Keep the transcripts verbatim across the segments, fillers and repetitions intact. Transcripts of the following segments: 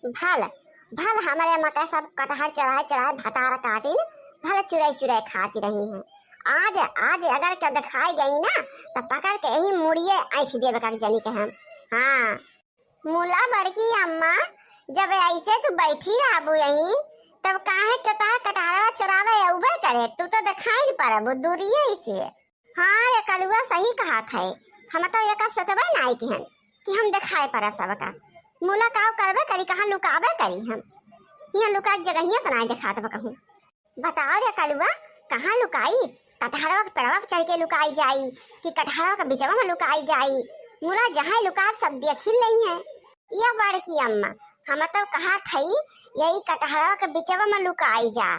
भल, भल हमरे मके सब कटहर चुराए चुराए भतार काटिन, भल चुराई चुराई खाती रही हैं। आज, आज अगर केउ देखाई गई ना, त पकड़ के यही मुड़िए ऐंठ देबे का जनी के हम। हाँ। मुला बड़की अम्मा, जब ऐसे तू बैठी रहबू यहीं, तब काहे के तोहार कटहरवा चुरावे अउबे करे? तू तो देखाई न परबू दूरिये से। हाँ, ये कलुआ सही कहत है। हम तो एका सोचबे नाई किहन कि हम देखाए परब सबका। मुला काव करबे करी, कहाँ लुकाबे करी हम? यहाँ लुका के जगहिया तो नाई देखात बा कहूँ। बताओ रे कलुआ, कहाँ लुकाई? कटहरवा के पेड़वा पे चढ़ के लुकाई जाई कि कटहरवा के बिचवा में लुकाई जाई? मुला जहाँ लुकाब सब देखी लेई हैं। ये बड़की अम्मा, हम तो कहत हई यही कटहरवा के बिचवा में लुकाई जा,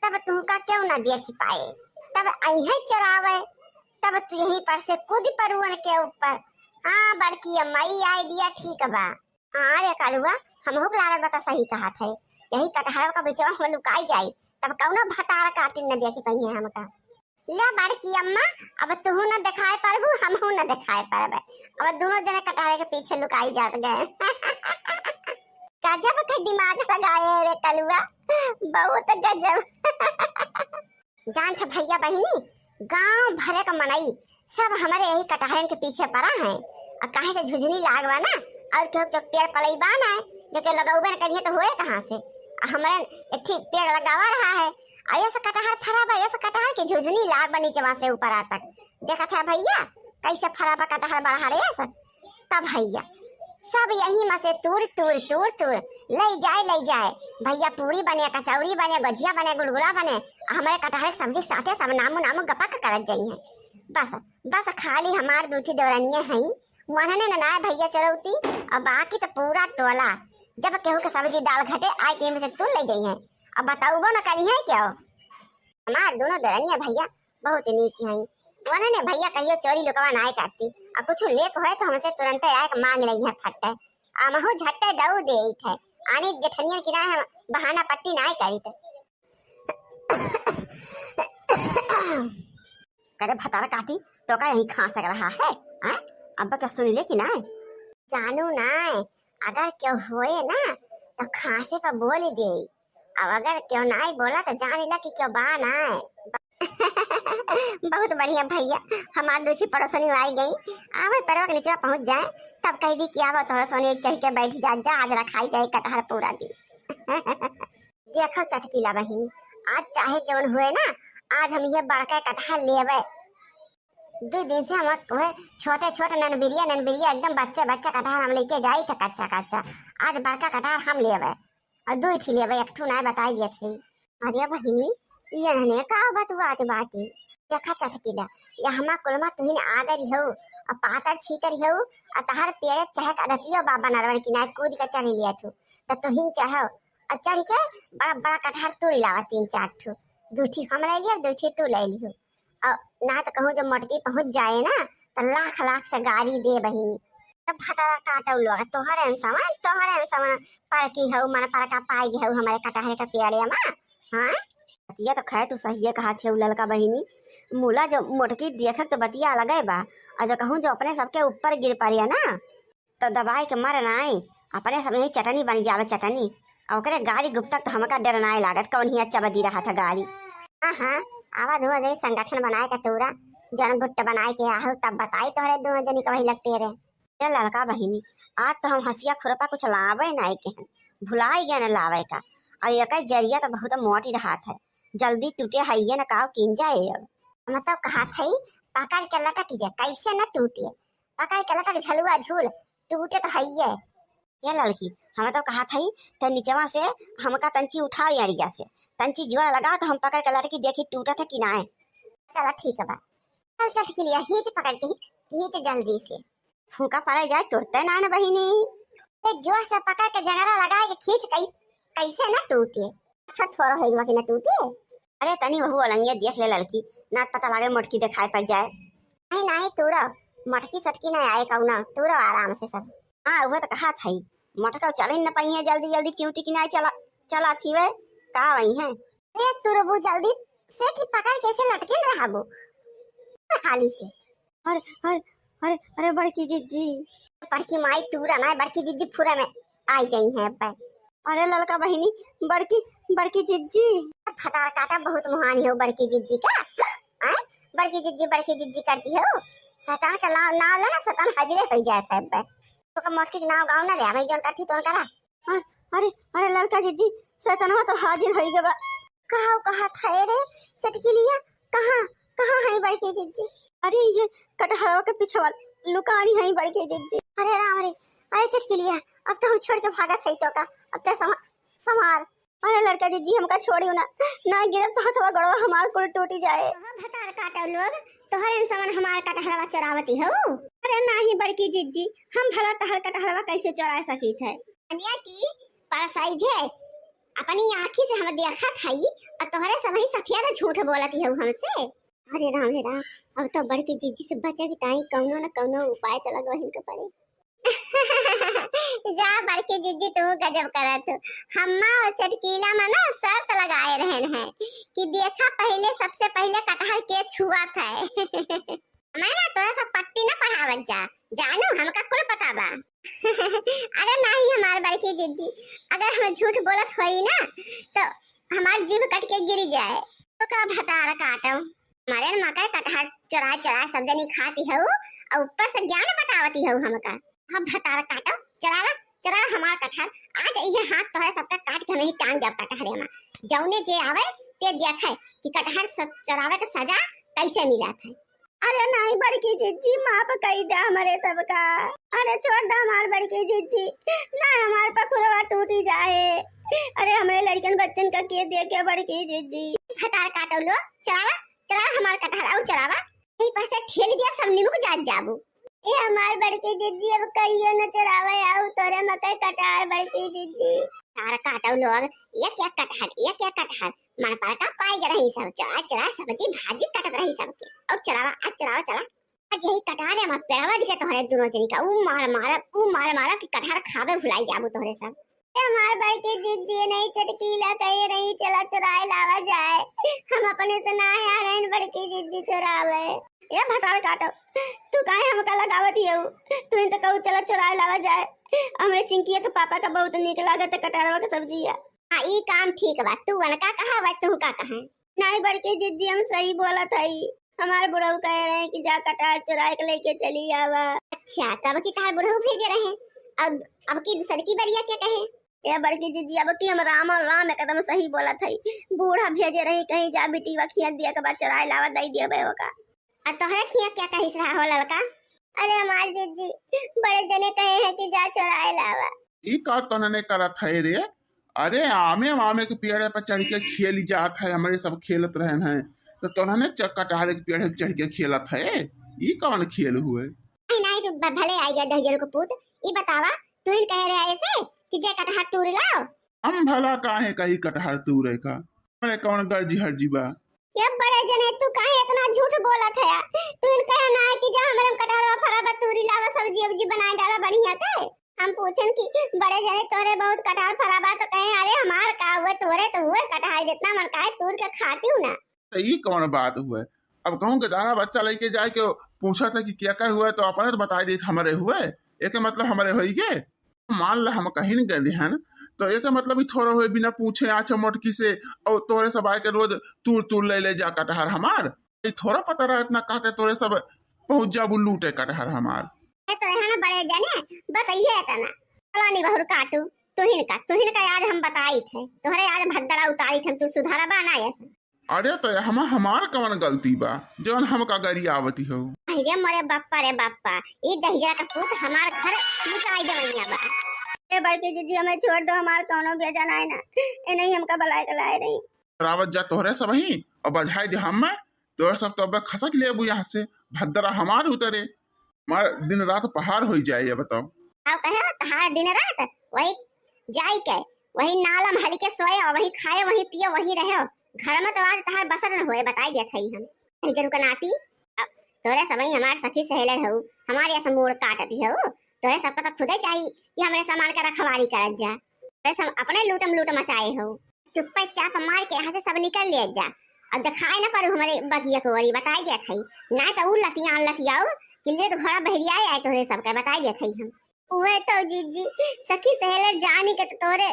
तब तुहका केउ ना देखी पाए, तब अइहे चुरावे, तब तू यहीं पर से कूद परुअन के ऊपर। हाँ बड़की अम्मा, ई idea ठीक बा। हाँ रे कलुआ, हमहू के लागत बा त सही कहत है, यही कटहरवा के बिचवा में लुकाई जाई, तब कउनो भतार काटिन न देखी पइहे हमका। ले बड़की अम्मा, अब तुहू न देखाए परबू, हमहू न देखाए परबे। अब दुनो जने कटहरे के पीछे लुकाई जात गए। गजब के दिमाग लगाए रे कलुआ, बहुत गजब। जानत भइया बहिनी, गांव भरे का मनई सब हमरे यही कटहरन के पीछे परा हैं। आ काहे से झुझुनी लाग बा ना, और केहू के पेड़ पलई बा ना, जेके लगउबे न करिहे तो होए कहाँ से? आ हमरे एक ठे पेड़ लगावा रहा है, आ यस कटहर फरा बा, यस कटहर के झुझुनी लाग बा नीचवा से ऊपर आ तक। देखत है भइया, कैसे फरा बा कटहर बढ़ा रे यस। तब भइया सब यही में से तूर, तूर, तूर, तूर, लई जाए, लई जाए। भइया पूरी बने, कचौड़ी बने, गोझिया बने, गुलगुला बने, आ हमरे कटहर के सब्जी के साथे सब नामू नामू गपक करत जइहें। बस, बस खाली हमार दूठी देवरनिये हई, वनने न नाय भइया चुरौती, और बाकी तो पूरा टोला। जब केहू के सब्जी दाल घटे, आए के में से तूर लई जइहें, अब बताउबो न करिहें केउ। हमार दुनो देवरनिया भइया बहुत नीक हई। वनने भइया कहियो चोरी लुकवा नाय करती, आ कुछ लेक होए तो हमसे तुरंते आए के मांग लइहें फट्टे। आ महू झट्टे दऊ देइत है। आनी जेठनियन की नाय हम बहाना पट्टी नाय करीत। करे भतार काटी, तो का यही खांस रहा है? हैं? अब क्या सुन ले कि नाय? जानू नाय, अगर केउ होए ना, तो खांसे पर बोल दे। अब अगर केउ नाय बोला, तो जान ला कि केउ बा नाय। बहुत बढ़िया भइया, हमार दूठी पड़ोसनी आई गई। आवे पेड़वा के नीचवा पहुंच जाए, तब कह दी कि आवा तोहरे सोने चढ़ के बैठ जा, जा, आज रखाई जाए कटहर पूरा दिन। देखो चटकीला बहिनी, आज चाहे जवन हुए ना, आज हम ये बड़का कटहर लेवे। दो दिन से हम वह छोटे छोटे ननबिरिया, ननबिरिया एकदम बच्चे बच्चे कटहर हम लेके जाई थे कच्चा कच्चा। आज बड़का कटहर हम लेवे, और दो ठी लेवे, एक ठू नाय बताई दिए थे। अरे बहिनी, ये नने का बतुआत बाटी? देखा चटकीला, ये हमा कुलमा तुहिन आगर हो, और पातर छीतर हो, और तहार पेड़े चढ़क अदतियो बाबा नरवन की नाय कूद के चढ़ लिया थू, तो तुहिन चढ़ो, और चढ़ के बड़ा बड़ा कटहर तोड़ लावा तीन चार ठू, दू ठी हम ले लियो, दू ठी तू ले लियो। और ना तो कहूँ जब मोटकी पहुँच जाए ना, तो लाख लाख से गारी दे बहिनी। तब भतारा काटो लोग, तोहरे अंसवन, तोहरे अंसवन, पर की हऊ, मन पर का पाई गई हऊ हमारे कटहरे का पेड़े मा, हाँ? बतिया तो खैर तू सहिए कहा थे ललका बहिनी, मुला जो मोटकी देखक तो बतिया अलगे बा, और जो कहूँ जो अपने सबके ऊपर गिर पड़िया ना, तो दबाए के मर नाई, अपने सब यही चटनी बन जावे चटनी। और ओकरे गारी गुप्तक तो हमका डर नाई लागत, कौन ही अच्छा बदी रहा था गारी। हाँ, हाँ, आवा दोनों जनी संगठन बनाए के तूरा, जन गुट्ट बनाए के आहू, तब बताई तोहरे दोनों जनी के वही लगते रहे। ये ललका बहिनी, आज तो हम हंसिया खुरपा कुछ लावे नाई के हन, भुलाई गए न लावे का। और एक जरिया तो बहुत मोटी रहा था, जल्दी टूटे है ये न काव कीन जाए अब। हम तो कहा था पकड़ के लटक जाए, कैसे न टूटे, पकड़ के लटक झलुआ झूल, टूटे तो हइये। ये लड़की, हम तो कहा था त नीचवा से हमका तंची उठाओ अड़िया से, तंची जोर लगाओ तो हम पकड़ के लटकी देखी टूटत है कि नाय। चला ठीक बा, चल चटकी लिया, हीच पकड़ के ही नीचे जल्दी से। फूका पड़े जाए टूटते ना न बहिनी। ए जोर से पकड़ के जंगरा लगाए के खींच कई, कैसे न टूटे। अच्छा थोड़ा है कि न टूटे। अरे तनी वहू अलंगिया देख ले लड़की, ना पता लागे मोटकी दिखाई पड़ जाए। नहीं, नहीं, तूरा, मटकी सटकी नहीं आए कौना, तूरा आराम से सब। हाँ, वह तो कहा था ही, मटका चल ही न पाई है, जल्दी, जल्दी चिउटी की नहीं चला, चला थी वे, का वही है? ए, तुरबू जल्दी से कि पकड़ कैसे लटके न रहबो, हाली से। अरे, अरे, अरे, अरे, बड़की जिज्जी। बड़की माई तूरा ना, बड़की जिज्जी फुरा में आई जाई है अब। अरे ललका बहिनी, बड़की, बड़की जिज्जी। भतार काटा बहुत मुहानी हो बड़की जिज्जी का। आय? बड़की जिज्जी, बड़की जिज्जी करती हो। शैतान का नाम, नाम लेना, शैतान हाजिरे हो जात है अब। तो का मोटकी के नाम गाँव ना ले, भाई जौन करती तो करा। हाँ, अरे, अरे ललका जिज्जी, शैतानवा तो हाजिर हो गवा। कहा, कहा था रे चटकिलिया, कहाँ, कहाँ है बड़की जिज्जी? अरे ये कटहरवा के पीछे वाला लुकानी है बड़की जिज्जी। अरे राम रे, अरे चटकिलिया, अब तो हम छोड़ के भागत है तो का, अब तो समा-, समार। अरे ललका जिज्जी, हमका छोड़ियो ना, ना गिरब तो हथवा गोड़वा हमार कुल टूटी जाए। कहाँ भतार काटो लोग, तोहरे समन हमार कटहरवा चोरावती हो। अरे नाही बड़की जिज्जी, हम भला तहर कटहरवा कैसे चोरा सकित है? कनिया की परसाई दे, अपनी आँखी से हम देखत हई, और तोहरे सबही सफिया के झूठ बोलत हऊ हमसे। अरे राम रे राम, अब तो बड़की जिज्जी से बचे के ताई कौनो न कौनो उपाय तो लगवहिन के पड़े। जा बड़की जिज्जी, तू गजब करत हो। हम्मा और चटकीला में ना शर्त लगाए रहन है कि देखा पहले, सबसे पहले कटहर के छुआ था। हमें ना तोरा सब पट्टी ना पढ़ावत जा, जानू हमका कुल पता बा। अरे नाही हमार बड़की जिज्जी, अगर हम झूठ बोलत होई ना तो हमार जीभ कट के गिर जाए। तो का भतार काटो, हमारे मकई कटहर चोरा चोरा सब जनी खाती हऊ और ऊपर से ज्ञान बतावती हऊ हमका। अब भतार काटो, चोरावा, चोरावा हमार कटहर। आज ये हाथ तोहरे सबका काट के हम ही टांग देब कटहरे में। जौने जे आवे ते देखे कि कटहर स-, चोरावे के सजा कैसे मिलत है। अरे नाही बड़की जिज्जी, माफ कई दे हमरे सबका। अरे छोड़ दे हमार बड़की जिज्जी, ना हमार पखुरवा टूटी जाए। अरे हमरे लड़कन बच्चन का के देखे बड़की जिज्जी। भतार काटो लो, चोरावा, चोरावा हमार कटहर और चोरावा। यही पर से ठेल दिया, सब निमुक जात जाबू। ए हमार बड़की जिज्जी, अब कहियो न चोरावे आऊ तोरे मकई कटहर बड़की जिज्जी। भतार काटो लोग, एक एक कटहर, एक एक कटहर। मन पर का पाई रही सब, चोरा चोरा सब्जी भाजी कटत रही सबके। और चोरावा, आज चोरावा चला। आज यही कटहरे में पेड़वा दिखे तोहरे दोनों जनी का, ऊ मार मारब, ऊ मार मारब कि कटहर खाबे भुलाई जाबू तोहरे सब। ए हमार बड़की जिज्जी, नहीं चटकीला कहे रही, चला चुराए लावा जाए, हम अपने से ना आ रहे बड़की जिज्जी चुरावे। ए भतार काटो, तू काहे हमका लगावत हियऊ? तू इन तो कहू चला चुराए लावा जाए, हमरे चिंकिया के पापा का बहुत नीक लागत है कटहरवा के सब्जिया। हाँ, ई काम ठीक बा, तू उनका कहा बा, तू का कहे? नहीं बड़की जिज्जी, हम सही बोलत हई। हमार बुढ़ऊ कहे रहे कि जा कटहर चुराए के लेके चली आवा। अच्छा, तब की तहार बुढ़ऊ भेजे रहे, अब, अब की दूसर की बरिया के कहे? ए बड़की जिज्जी, अब की हम राम और राम एकदम सही बोलत हई। बूढ़ा भेजे रही कहीं जा बिटिया खिया दिया के बाद चुराए लावा दई दिया बे ओका। आ तोहरे खिया क्या कहिस रहा हो ललका? अरे हमार जिज्जी, बड़े जने कहे हैं कि जा चुराए लावा। ई का तनने करत है रे? अरे आमे, आमे के पेड़े पर चढ़ के खेली जात है, हमरे सब खेलत रहन है, तो तोहने च-, कटहरे के पेड़े पर चढ़ के खेलत है, ई कौन खेल हुए? नहीं, नहीं, तू ब-, भले आई गया दहिजर को पूत, ई बतावा, तू ही कह रहे ऐसे कि जे कटहर तूर लाओ। हम भला काहे कही कटहर तूरे का, हमरे कौन गर्जी हर्जी बा? ये बड़े जने, तू काहे इतना झूठ बोलत है? तू इनका कहना है कि जा हमरे में कटहरवा फरा बा, तूरी लावा, सब्जी उब्जी बनाए डाला बढ़िया के। हम पूछन कि बड़े जने तोरे बहुत कटहर फरा बा, तो कहे, "अरे हमार का हुए, तोरे तो हुए कटहर, जितना मन काहे तूर के खाती हूँ ना।" तो ई कौन बात हुए? अब कहूँ के दाना बच्चा लेके जाए के पूछा था कि क्या क्या हुआ, तो अपने तो बताई देत हमरे हुए, एके मतलब हमरे होई गे। मान ल हम कहीं न गए हन, तो एके मतलब ई थोड़ा हुए बिना पूछे आँच मोटकी से और तोरे सब आए के रोज तूर तूर ले ले जा कटहर हमार। ई थोड़ा पता रहा इतना कहते तोरे सब पहुँच जाबू लूटे कटहर हमार। ए, तो यहाँ ना बड़े जाने, बस ये है तना। फलानी बहुर काटू, तुहिन का, तुहिन का आज हम बताई थे, तोहरे आज भद्दरा उतारी थे, तू सुधारा बा ना ऐसा। अरे तो हम, हमार कवन गलती बा, जवन हमका गरियावती हो? अरे मोरे बप्पा रे बप्पा, ई दहिजरा का पूत हमार घर लुटाई देवैया बा। ए बड़की जिज्जी, हमें छोड़ दो, हमार कौनो बेजा नाय ना, ए नहीं हमका बलाए के लाए रही। रावत जा तोहरे सबही, और बझाई दे हम, तोहरे सब तो अब खसक लेबू यहाँ से, भद्दरा हमार उतरे, हमार दिन रात पहाड़ होई जाए, ये बताओ। अब कहे तहार दिन रात वही जाई के, वही नालम हल के सोए, और वही खाए, वही पिए, वही रहे। घर में तो आज तहार बसर न होए, बताई दिया थई हम। जरू का नाती, अब तोरे सबही हमार सखी सहेलर हऊ, हमारे ऐसे मोड़ काटती हऊ, तोरे सबका तो खुदे चाही कि हमरे सामान का रखवारी करत जा। तोरे सब अपने लूटम लूट मचाए हऊ। चुप्पे चाप मार के यहाँ से सब निकल ले जा। अब दिखाए ना पड़ू हमारे बगिया को ओरी, बताई दिया थई। ना तो उ लतियान लतियाऊ कि ले तो घोड़ा बहरिया आए तोरे सबका, बताई दिया थई हम। उहे तो जीजी, सखी सहेले जानी के तो तोरे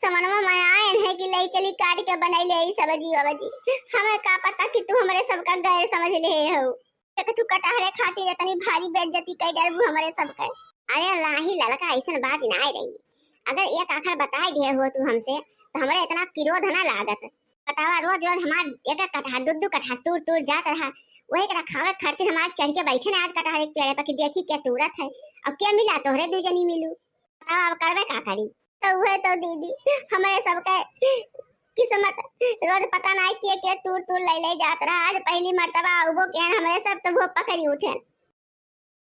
समनवा में आयन है कि लई चली काट के बनाई ले आई सब्जी वब्जी। हमें का पता कि तू हमरे सबका गैर समझ ले हो। एक ठू कटहरे खातिर इतनी भारी बेइज्जती कर डरबू हमरे सबके। अरे नाही ललका, ऐसन बात ना रही। अगर एक आखर बताई दिए हो तू हमसे, तो हमरे इतना क्रोध ना लागत। बतावा, रोज रोज हमार एक एक कटहर, दू दू कटहर तूर तूर जात रहा। वही कटा खावे खातिर हमार चढ़ के बैठे ना आज कटहर एक पेड़े पर कि देखी क्या तूरत है। और क्या मिला तोहरे दू जनी मिलू? बतावा, अब करबे का करी? तो उहे तो दीदी, हमरे सबके किस्मत रोज पता ना के के तूर तूर ले ले जात रहा। आज पहली मर्तबा उबो के हमरे सब तो वो पकड़ी उठे।